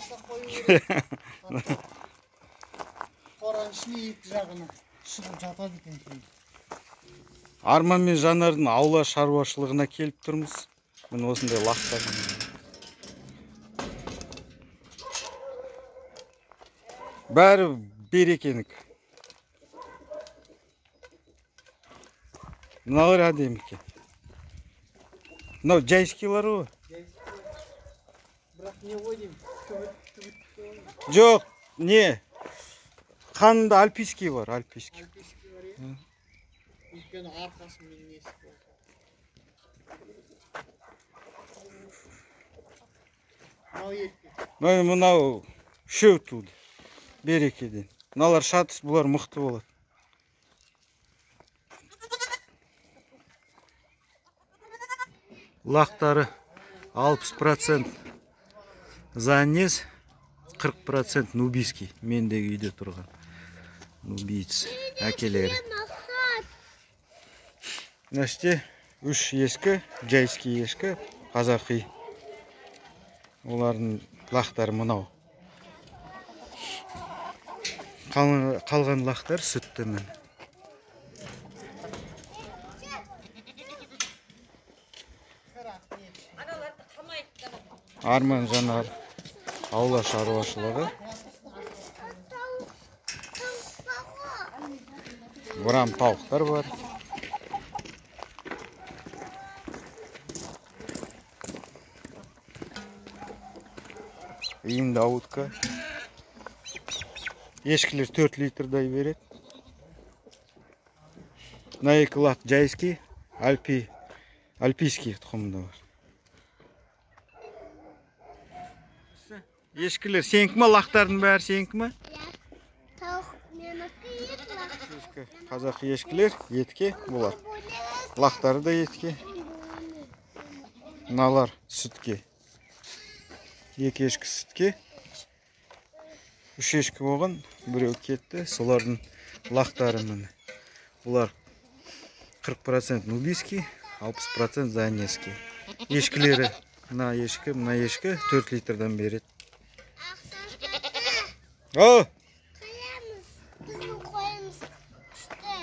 Тастап қою керек. Қораның ішіне екі жағына шығып жатады екен кейін. Арман мен Жанардың аула шаруашылығына келіп тұрмыз. Міне осындай лақтар. Бәрі берекенікі. Мыналар әдемі екен. Мынау жайскийлар ғой. Бірақ не ғой деймін, түбіт. Жоқ, не? Қанында альпийский бар, альпийский. Альпийский бар, иә. Өйткені арқасымен несі бар. Мынау еркек. Мынау үшеу туды. Берекеден. Мыналар шатыс, бұлар мықты болады. Лақтары 60% занес, 40% нубийский. Мендегі үйде тұрған нубиец әкелері. Мына жерде 3 ешкі, жайский ешкі, қазақи. Олардың лақтары мынау. Қалған лақтар сүтті міне. Арман Жанар аула шаруашылығы. Бұрам тауықтар бар. Иінді ауытқа. Ешкілер 4 литрдай береді. Мына екі лақ жайский, альпийский тұқымында бар. Ешкілер сенікі ма? Лақтардың бәрі сенікі ма? Тауық менікі, лақ. Ешкі, қазақ ешкілер етке бұлар. Лақтары да етке. Мыналар сүтке. Екі ешкі сүтке. 3 ешкі болған, біреу кетті. Солардың лақтары міне. Бұлар 40% нубийский, 60% занесский. Ешкілері мына ешкі, мына ешкі 4 литрдан береді. О! Қоямыз, біздің қойымыз күшті.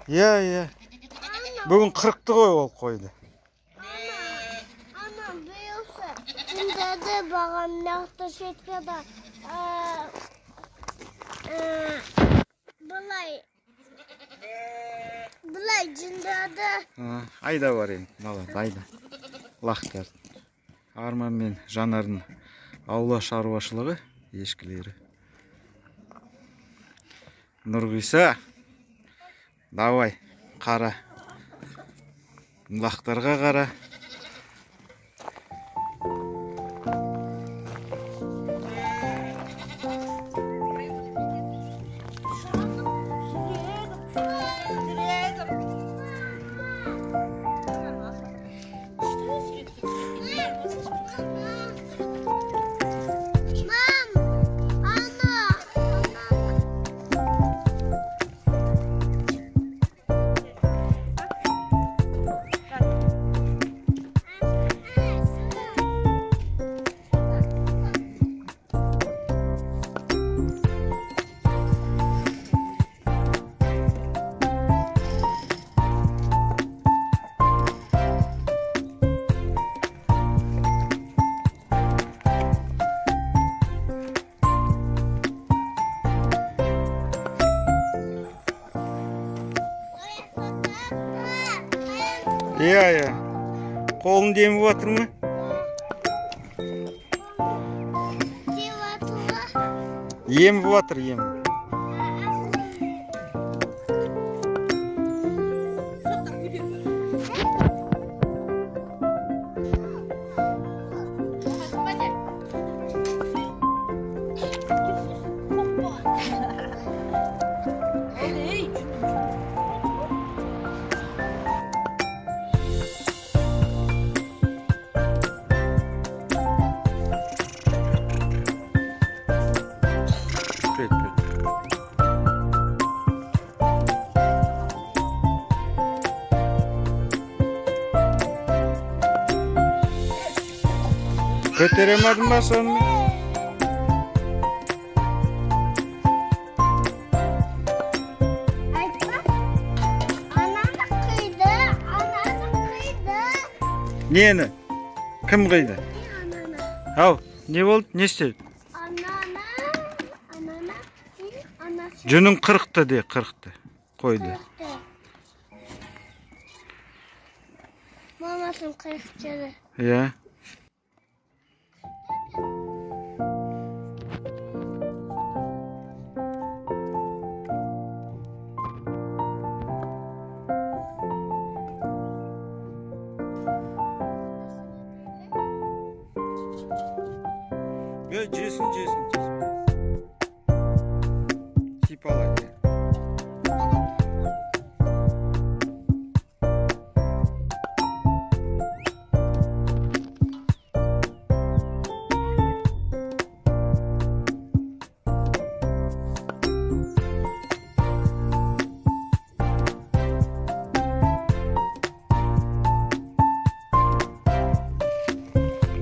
Иә, иә. Бүгін 40-ты ғой ол қойды. Ана, биылсы жындады баған нақты шеткада. Былай жындады. Айда бар енді, мыналарды айда. Лақтар. Арман мен Жанардың аула шаруашылығы ешкілері. Нұрғиса, давай, қара. Лақтарға қара. Иә, иә. Қолын деміп жатыр ма? Еміп жатыр, ем. Көтеремедім ба сонымен? Нені? Кім қиды? Ананы. Ау, не болды? Не істеді? Ананы, ананы, анасы. Жүнін қырықты де, қырықты. Қойды. Қырықты. Мамасын қырықты. Иә. Жесін, жесін, жесін. Сипалайды.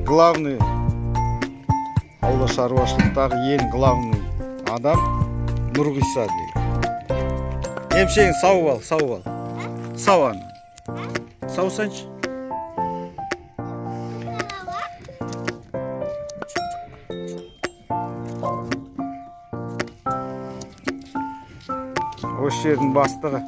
Главный аула шаруашылықтағы ең главный адам Нұрғиса деген. Емшегін сауып ал, сауып ал. Сау аны. Саусаншы. Осы жердің бастығы.